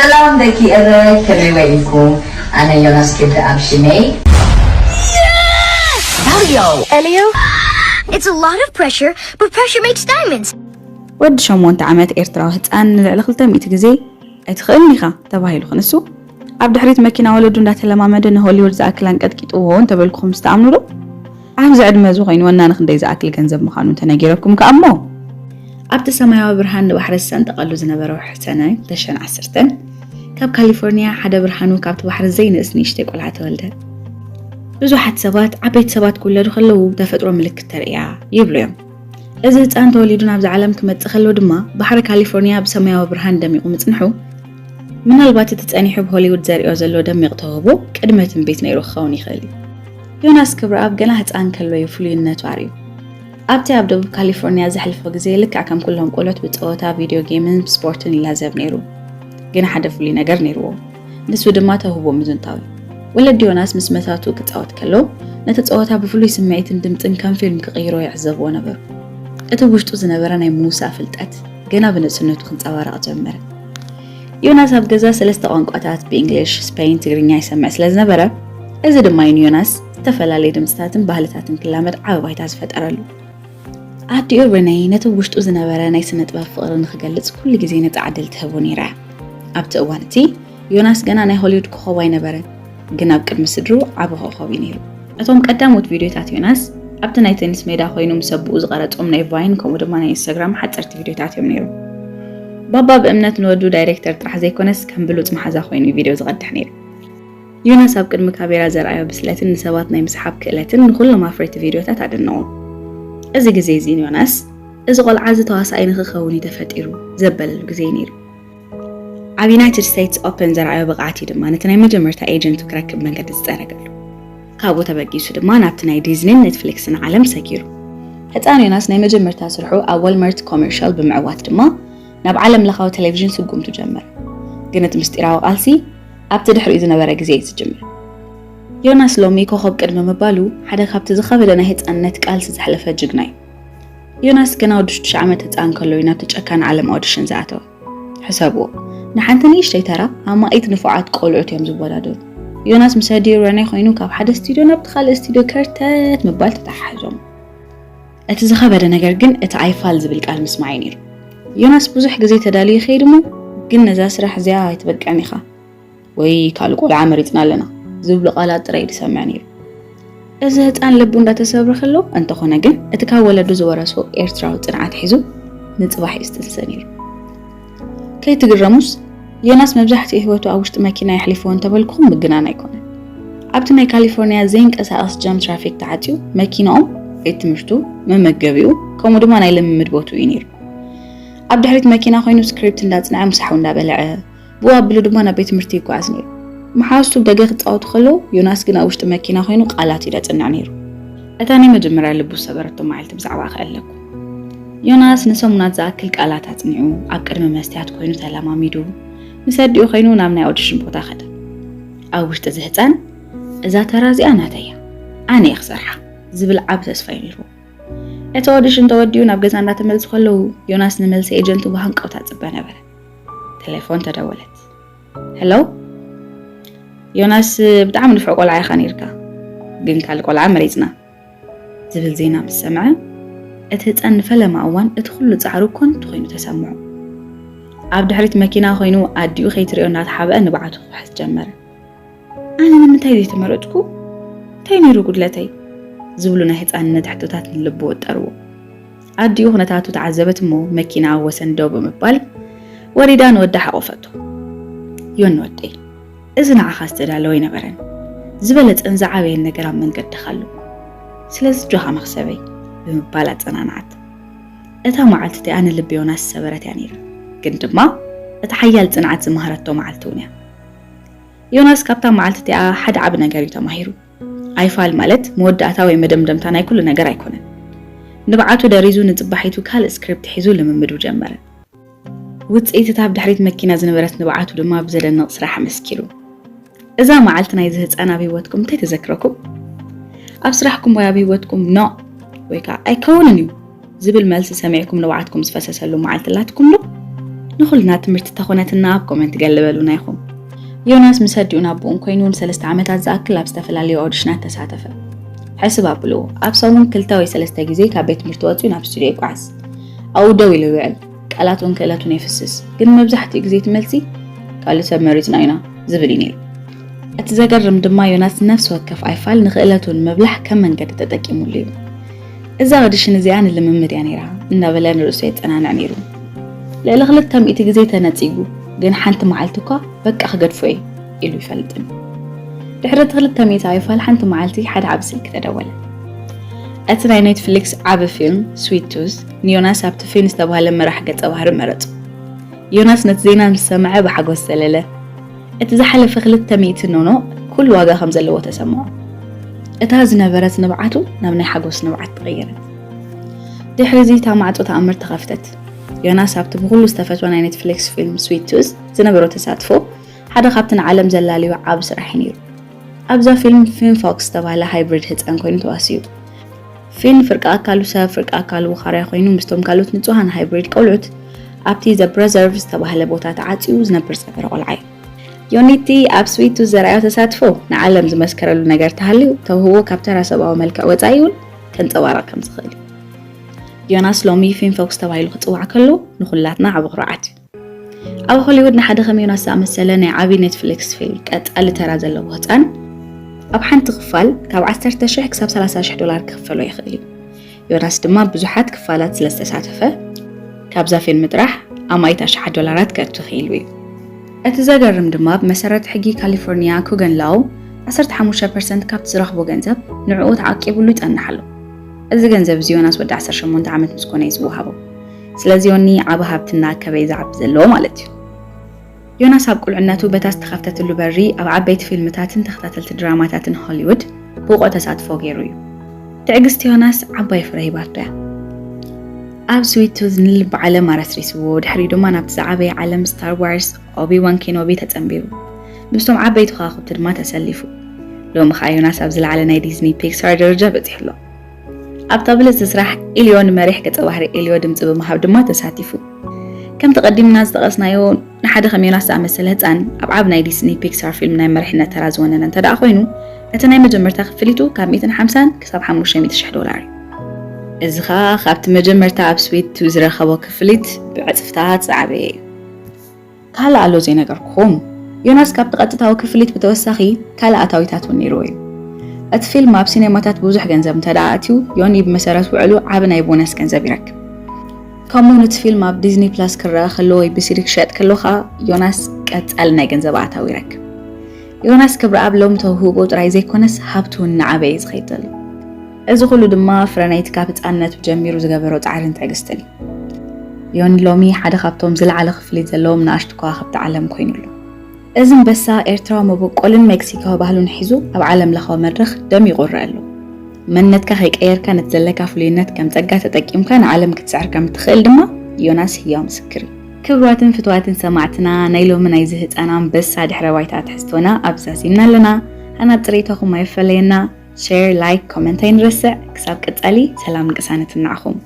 ሰላም ደቂ ኤረ፣ ከመይ ውዒልኩም? ኣነ ዮናስ ክብረኣብ ሽመይ። Elio. It's a lot of pressure, but pressure makes diamonds. ወዲ ሸሞንተ ዓመት ኤርትራዊ ህፃን ንልዕሊ ክልተ ሚእቲ ግዜ ኣይትኽእልን ኢኻ ተባሂሉ ክንሱ ኣብ ድሕሪት መኪና ወለዱ እንዳተለማመደ ንሆሊውድ ዝኣክል ኣንቀጥቂጥዎ እንተበልኩኹም ዝተኣምኑ ዶ? ኣብዚ ዕድመ እዚ ኮይኑ ወናኒ ክንደይ ዝኣክል ገንዘብ ምዃኑ እንተነጊረኩም ከኣ እሞ ኣብቲ ሰማያዊ ብርሃን ንባሕሪ ዝሰንጠቐሉ ዝነበረ ወርሒ ሰነ ክልተ ሽሕን ዓሰርተን ካብ ካሊፎርኒያ ሓደ ብርሃኑ ካብቲ ባሕሪ ዘይንእስ ንእሽተይ ቆልዓ ተወልደ። ብዙሓት ሰባት ዓበይቲ ሰባት ክውለዱ ከለዉ ተፈጥሮ ምልክት ተርእያ ይብሉ እዮም። እዚ ህፃን ተወሊዱ ናብዚ ዓለም ክመፅእ ከሎ ድማ ባሕሪ ካሊፎርኒያ ብሰማያዊ ብርሃን ደሚቑ ምፅንሑ ምናልባት እቲ ፀኒሑ ብሆሊውድ ዘርእዮ ዘሎ ደሚቕ ተውህቦ ቅድመ ትንቢት ነይሩ ክኸውን ይኽእል እዩ። ዮናስ ክብረኣብ ገና ህፃን ከሎ እዩ ፍሉይነቱ ኣርእዩ። ኣብቲ ኣብ ደቡብ ካሊፎርኒያ ዘሕልፎ ግዜ ልክዕ ከም ኩሎም ቆልዑት ብፀወታ፣ ቪድዮ ጌምን ስፖርትን ይላዘብ ነይሩ። ግን ሓደ ፍሉይ ነገር ነይርዎ። ንሱ ድማ ተውህቦ ምዝንታው እዩ። ወለዲ ዮናስ ምስ መታቱ ክፃወት ከሎ ነቲ ፀወታ ብፍሉይ ስምዒትን ድምፅን ከም ፊልም ክቕይሮ ይዕዘብዎ ነበሩ። እቲ ውሽጡ ዝነበረ ናይ ምውሳእ ፍልጠት ገና ብንእስነቱ ክንፀባረቕ ጀመረ። ዮናስ ኣብ ገዛ ሰለስተ ቋንቋታት ብእንግሊሽ፣ ስፔን፣ ትግርኛ ይሰምዕ ስለ ዝነበረ እዚ ድማ እዩ ንዮናስ ዝተፈላለየ ድምፅታትን ባህልታትን ክላመድ ዓቢ ባይታ ዝፈጠረሉ። ኣዲኡ ሬነይ ነቲ ውሽጡ ዝነበረ ናይ ስነ ጥበብ ፍቕሪ ንኽገልጽ ኩሉ ግዜ ነጻ ዕድል ትህቦ ነይራ እያ። ኣብቲ እዋን እቲ ዮናስ ገና ናይ ሆሊውድ ኮኸብ ኣይነበረን፣ ግን ኣብ ቅድሚ ስድሩ ዓቢ ኮኸብ እዩ ነይሩ። እቶም ቀዳሞት ቪድዮታት ዮናስ ኣብቲ ናይ ቴኒስ ሜዳ ኮይኑ ምስ ኣቦኡ ዝቐረጾም ናይ ቫይን ከምኡ ድማ ናይ ኢንስታግራም ሓጸርቲ ቪድዮታት እዮም ነይሮም። ባባ ብእምነት ንወዱ ዳይሬክተር ጥራሕ ዘይኮነስ ከም ብሉጽ መሓዛ ኮይኑ እዩ ቪድዮ ዝቐድሕ ነይሩ። ዮናስ ኣብ ቅድሚ ካሜራ ዘርኣዮ ብስለትን ንሰባት ናይ ምስሓብ ክእለትን ንኹሎም ኣፍረይቲ ቪድዮታት ኣደነቖም። እዚ ግዜ እዚ ንዮናስ እዚ ቆልዓ እዚ ተዋሳኣይ ንኽኸውን እዩ ተፈጢሩ ዘበለሉ ግዜ እዩ ነይሩ። ኣብ ዩናይትድ ስቴትስ ኦፐን ዘርኣዮ ብቕዓት እዩ ድማ ነቲ ናይ መጀመርታ ኤጀንቱ ክረክብ መንገዲ ዝጸረገሉ። ካብኡ ተበጊሱ ድማ ናብቲ ናይ ዲዝኒን ኔትፍሊክስን ዓለም ሰጊሩ። ህፃን ዮናስ ናይ መጀመርታ ስርሑ ኣብ ዋልማርት ኮመርሻል ብምዕዋት ድማ ናብ ዓለም ለኻዊ ቴሌቪዥን ስጉምቱ ጀመረ። ግን እቲ ምስጢራዊ ቃልሲ ኣብቲ ድሕሪኡ ዝነበረ ግዜ እዩ ዝጅምር። ዮናስ ሎሚ ኮኸብ ቅድሚ ምባሉ ሓደ ካብቲ ዝኸበደ ናይ ህፃንነት ቃልሲ ዘሕለፈ ጅግና እዩ። ዮናስ ገና ወዲ ሽዱሽተ ዓመት ህፃን ከሎ እዩ ናብቲ ጨካን ዓለም ኦዲሽን ዝኣተወ። ሕሰብዎ፣ ንሓንቲ ንእሽተይ ተራ ኣማኢት ንፉዓት ቆልዑት እዮም ዝወዳደሩ። ዮናስ ምስ ኣዲኡ ረኔ ኮይኑ ካብ ሓደ ስቱድዮ ናብቲ ካልእ ስቱድዮ ከርተት ምባል ተተሓሒዞም። እቲ ዝኸበደ ነገር ግን እቲ ኣይፋል ዝብል ቃል ምስማዕ እዩ ነይሩ። ዮናስ ብዙሕ ግዜ ተዳልዩ ይኸይድ እሞ ግን ነዛ ስራሕ እዚኣ ኣይትበቅዕን ኢኻ ወይ ካልእ ቆልዓ መሪፅና ኣለና ዝብሉ ቃላት ጥራይ እዩ ዝሰምዕ ነይሩ። እዚ ህፃን ልቡ እንዳተሰብረ ከሎ እንተኾነ ግን እቲ ካብ ወለዱ ዝወረሶ ኤርትራዊ ፅንዓት ሒዙ ንፅባሕ እዩ ዝጥንሰ ነይሩ። ከይትግረሙስ ዮናስ መብዛሕትኡ ህይወቱ ኣብ ውሽጢ መኪና የሕሊፍዎ እንተበልኩኹም ምግናን ኣይኮነን። ኣብቲ ናይ ካሊፎርኒያ ዘይንቀሳቐስ ጃም ትራፊክ ተዓፅዩ መኪናኦም፣ ቤት ትምህርቱ፣ መመገቢኡ ከምኡ ድማ ናይ ልምምድ ቦትኡ እዩ ነይሩ። ኣብ ድሕሪት መኪና ኮይኑ ስክሪፕት እንዳፅንዐ ምሳሑ እንዳበልዐ ብኡ ኣቢሉ ድማ ናብ ቤት ትምህርቲ ይጓዓዝ ነይሩ። መሓዙቱ ብደገ ክፃወቱ ከለዉ ዮናስ ግን ኣብ ውሽጢ መኪና ኮይኑ ቃላት እዩ ደፅንዕ ነይሩ። እታ ናይ መጀመርያ ልቡ ዝሰበረቶ መዓልቲ ብዛዕባ ክእለኩም። ዮናስ ንሰሙናት ዝኣክል ቃላት ኣፅኒዑ ኣብ ቅድሚ መስትያት ኮይኑ ተለማሚዱ ምስ ኣዲኡ ኮይኑ ናብ ናይ ኦዲሽን ቦታ ከደ። ኣብ ውሽጢ እዚ ህፃን እዛ ተራ እዚኣ ናተይ እያ፣ ኣነ እየ ክሰርሓ ዝብል ዓቢ ተስፋ እዩ ነይርዎ። እቲ ኦዲሽን ተወዲኡ ናብ ገዛ እንዳተመልሱ ከለዉ ዮናስ ንመልሲ ኤጀንቱ ብሃንቀውታ ጽበ ነበረ። ቴሌፎን ተደወለት። ሄሎ ዮናስ፣ ብጣዕሚ ንፉዕ ቆልዓ ኢኻ ነይርካ፣ ግን ካልእ ቆልዓ መሪጽና ዝብል ዜና ምስ ሰምዐ እቲ ህፃን ንፈለማ እዋን እቲ ኩሉ ፃዕሩ ኮንቱ ኮይኑ ተሰምዖ። ኣብ ድሕሪት መኪና ኮይኑ ኣዲኡ ከይትሪኦ እናተሓብአ ንብዓቱ ክውሕዝ ጀመረ። ኣነ ንምንታይ ዘይተመረፅኩ? እንታይ ነይሩ ጉድለተይ? ዝብሉ ናይ ህፃንነት ሕቶታት ንልቡ ወጠርዎ። ኣዲኡ ኩነታቱ ተዓዘበት እሞ መኪና ኣብ ወሰን ደው ብምባል ወሪዳ ንወዳ ሓቆፈቶ። ዮኒ ወደይ፣ እዚ ንዓኻ ዝተዳለወ ኣይነበረን። ዝበለፀን ዝዓበየን ነገር ኣብ መንገድኻ ኣሎ። ስለዚ ኣጆኻ መኽሰበይ ብምባል ኣፀናንዓቶ። እታ መዓልቲ እቲኣ ንልቢ ዮናስ ዝሰበረት እያ ነይራ። ግን ድማ እቲ ሓያል ፅንዓት ዝመሃረቶ መዓልቲ እውን እያ። ዮናስ ካብታ መዓልቲ እቲኣ ሓደ ዓቢ ነገር እዩ ተማሂሩ። ኣይፋል ማለት መወዳእታ ወይ መደምደምታ ናይ ኩሉ ነገር ኣይኮነን። ንብዓቱ ደሪዙ ንፅባሒቱ ካልእ ስክሪፕት ሒዙ ልምምዱ ጀመረ። ውፅኢት እታ ኣብ ድሕሪት መኪና ዝነበረት ንብዓቱ ድማ ብዘደንቕ ስራሕ ኣመስኪሩ። እዛ መዓልቲ ናይዚ ህፃን ኣብ ህይወትኩም እንታይ ተዘክረኩም? ኣብ ስራሕኩም ወይ ኣብ ህይወትኩም ኖ ወይ ከዓ ኣይከውንን እዩ ዝብል መልሲ ሰሚዕኩም ንብዓትኩም ዝፈሰሰሉ መዓልቲ ኣላትኩም ዶ? ንኹልና ትምህርቲ ተኾነትና ኣብ ኮመንት ገለ በሉና ኢኹም። ዮናስ ምስ ኣዲኡን ኣቦኡን ኮይኑ ንሰለስተ ዓመታት ዝኣክል ኣብ ዝተፈላለዩ ኦዲሽናት ተሳተፈ። ሕስብ ኣብልዎ፣ ኣብ ሰሙን ክልተ ወይ ሰለስተ ግዜ ካብ ቤት ትምህርቲ ወፂኡ ናብ ስቱዲዮ ይጓዓዝ። ኣብኡ ደው ኢሉ ይውዕል። ቃላት እውን ክእለቱን የፍስስ፣ ግን መብዛሕትኡ ግዜ እቲ መልሲ ካልእ ሰብ መሪፅና ኢና ዝብል እዩ ነይሩ። እቲ ዘገርም ድማ ዮናስ ነፍሲ ወከፍ ኣይፋል ንክእለቱ ንምብላሕ ከም መንገዲ ተጠቂሙሉ እዩ። እዛ ኦዲሽን እዚኣ ንልምምድ እያ ነይራ እናበለ ንርእሱ የጸናንዕ ነይሩ። ልዕሊ ክልተ ሚእቲ ግዜ ተነጺጉ፣ ግን ሓንቲ መዓልቲ እኳ በቃ ክገድፎ እየ ኢሉ ይፈልጥን። ድሕሪ እቲ ክልተ ሚእቲ ኣይፋል ሓንቲ መዓልቲ ሓደ ዓቢ ስልኪ ተደወለ። እቲ ናይ ኔትፍሊክስ ዓቢ ፊልም ስዊት ቱዝ ንዮናስ ኣብቲ ፊልም ዝተባህለ መራሕ ገጸ ባህሪ መረጹ። ዮናስ ነቲ ዜና ምስ ሰምዐ ብሓጎስ ዘለለ። እቲ ዝሓለፈ ክልተ ሚእቲ ኖኖ ኩሉ ዋጋ ከም ዘለዎ ተሰምዖ። እታ ዝነበረት ንብዓቱ ናብ ናይ ሓጎስ ንብዓት ተቐየረት። ድሕሪ እዚ እታ ማዕጾ ተኣምር ተኸፍተት። ዮናስ ኣብቲ ብኹሉ ዝተፈትወ ናይ ኔትፍሊክስ ፊልም ስዊት ቱዝ ዝነበሮ ተሳትፎ ሓደ ካብቲ ንዓለም ዘላለዮ ዓቢ ስራሕ እዩ ነይሩ። ኣብዛ ፊልም ፊን ፎክስ ዝተባህለ ሃይብሪድ ህጻን ኮይኑ ተዋሲኡ። ፊን ፍርቂ ኣካሉ ሰብ ፍርቂ ኣካሉ ውኻርያ ኮይኑ ምስቶም ካልኦት ንጹሃን ሃይብሪድ ቆልዑት ኣብቲ ዘ ፕሬዘርቭ ዝተባህለ ቦታ ተዓጽዩ ዝነብር ዝነበረ ቆልዓ እዩ። ዮኒቲ ኣብ ስዊት ቱዝ ዘርኣዮ ተሳትፎ ንዓለም ዝመስከረሉ ነገር ተሃልዩ ተውህቦ ካብ ተራ ሰብኣዊ መልክዕ ወጻኢ እውን ከንጸባርቕ ከም ዝኽእል እዩ። ዮናስ ሎሚ ፊን ፎክስ ተባሂሉ ክጽዋዕ ከሎ ንኹላትና ዓቢ ኩርዓት እዩ። ኣብ ሆሊውድ ንሓደ ከም ዮናስ ዝኣመሰለ ናይ ዓቢ ኔትፍሊክስ ፊልም ቀጻሊ ተራ ዘለዎ ህጻን ኣብ ሓንቲ ክፋል ካብ ዓሰርተ ሽሕ ክሳብ ሰላሳ ሽሕ ዶላር ክኽፈሎ ይኽእል እዩ። ዮናስ ድማ ብዙሓት ክፋላት ስለ ዝተሳተፈ ካብዛ ፊልም ጥራሕ ኣማኢት ኣሽሓት ዶላራት ከእቱ ክኢሉ እዩ። እቲ ዘገርም ድማ ብመሰረት ሕጊ ካሊፎርኒያ ኩገን ላው ዓሰርተ ሓሙሽተ ፐርሰንት ካብቲ ዝረኽቦ ገንዘብ ንዕኡ ተዓቂቡሉ ይጸንሕ ኣሎ። እዚ ገንዘብ እዚ ዮናስ ወዲ ዓሰርተ ሸሞንተ ዓመት ምስ ኮነ እዩ ዝወሃቦ። ስለዚ ዮኒ ዓቢ ሃብቲ እናኣከበ እዩ ዝዓቢ ዘሎ ማለት እዩ። ዮናስ ኣብ ቁልዕነቱ በታ ዝተኸፍተትሉ በሪ ኣብ ዓበይቲ ፊልምታትን ተኸታተልቲ ድራማታትን ሆሊውድ ብቑዕ ተሳትፎ ገይሩ እዩ። ትዕግስቲ ዮናስ ዓባይ ፍረ ሂባቶ እያ። ኣብ ስዊት ቱዝ ንልቢ ዓለም ኣረስሪስዎ፣ ድሕሪኡ ድማ ናብቲ ዝዓበየ ዓለም ስታር ዋርስ ኦቢ ዋን ኬኖቢ ተጸንቢሩ። ምስቶም ዓበይቲ ከዋኽብቲ ድማ ተሰሊፉ። ሎሚ ኸኣ ዮናስ ኣብ ዝለዓለ ናይ ዲዝኒ ፒክሳር ደረጃ በጺሑ ኣሎ። ኣብታ ብልጽቲ ስራሕ ኤልዮ ንመሪሕ ገጸ ባህሪ ኤልዮ ድምጺ ብምሃብ ድማ ተሳቲፉ። ከምቲ ቀዲምና ዝጠቐስናዮ፣ ንሓደ ከም ዮናስ ዝኣመሰለ ህጻን ኣብ ዓቢ ናይ ዲስኒ ፒክሳር ፊልም ናይ መሪሕነት ተራ ዝወነነ እንተ ደኣ ኮይኑ፣ እቲ ናይ መጀመርታ ክፍሊቱ ካብ ሚእትን ሓምሳን ክሳብ ሓሙሽተ ሚእቲ ሽሕ ዶላር እዩ። እዚ ኸኣ ካብቲ መጀመርታ ኣብ ስዊት ቱ ዝረኸቦ ክፍሊት ብዕጽፍታት ዝዓበየ እዩ። ካልእ ኣሎ ዘይነገርኩኹም። ዮናስ ካብቲ ቀጥታዊ ክፍሊት ብተወሳኺ ካልእ ኣታዊታት እውን ነይርዎ እዩ። እቲ ፊልም ኣብ ሲኔማታት ብዙሕ ገንዘብ እንተ ደኣ ኣትዩ፣ ዮኒ ብመሰረት ውዕሉ ዓቢ ናይ ቦነስ ገንዘብ ይረክብ። ከምኡ እውን እቲ ፊልም ኣብ ዲዝኒ ፕላስ ክረኣ ከሎ ወይ ብሲዲ ክሸጥ ከሎ ኸኣ ዮናስ ቀጻሊ ናይ ገንዘብ ኣታዊ ይረክብ። ዮናስ ክብረኣብ ሎሚ ተውህቦ ጥራይ ዘይኮነስ ሃብቱ እውን እናዓበየ እዩ ዝኸይድ ዘሎ። እዚ ኩሉ ድማ ፍረ ናይቲ ካብ ህጻንነቱ ጀሚሩ ዝገበሮ ጻዕርን ትዕግስትን እዩ። ዮኒ ሎሚ ሓደ ካብቶም ዝለዓለ ክፍሊት ዘለዎም ንኣሽቱ ከዋኽብቲ ዓለም ኮይኑ ኣሎ። እዚ ኣንበሳ ኤርትራዊ መበቆልን ሜክሲካዊ ባህሉን ሒዙ ኣብ ዓለም ለኻዊ መድረኽ ደሚቑ ይረአ ኣሎ። መንነትካ ከይቀየርካ ነቲ ዘለካ ፍሉይነት ከም ጸጋ ተጠቂምካ ንዓለም ክትስዕር ከም እትኽእል ድማ ዮናስ ህያው ምስክር እዩ። ክቡራትን ፍቱዋትን ሰማዕትና፣ ናይ ሎሚ ናይዚ ህጻን ኣንበሳ ድሕረ ባይታ ትሕዝቶና ኣብዚ ዛዚምና ኣለና። ሃናጺ ርእይቶኹም ኣይፈለየና። ሼር፣ ላይክ፣ ኮመንት ኣይንረስዕ። ክሳብ ቀጻሊ ሰላምን ቅሳነትን ንዓኹም።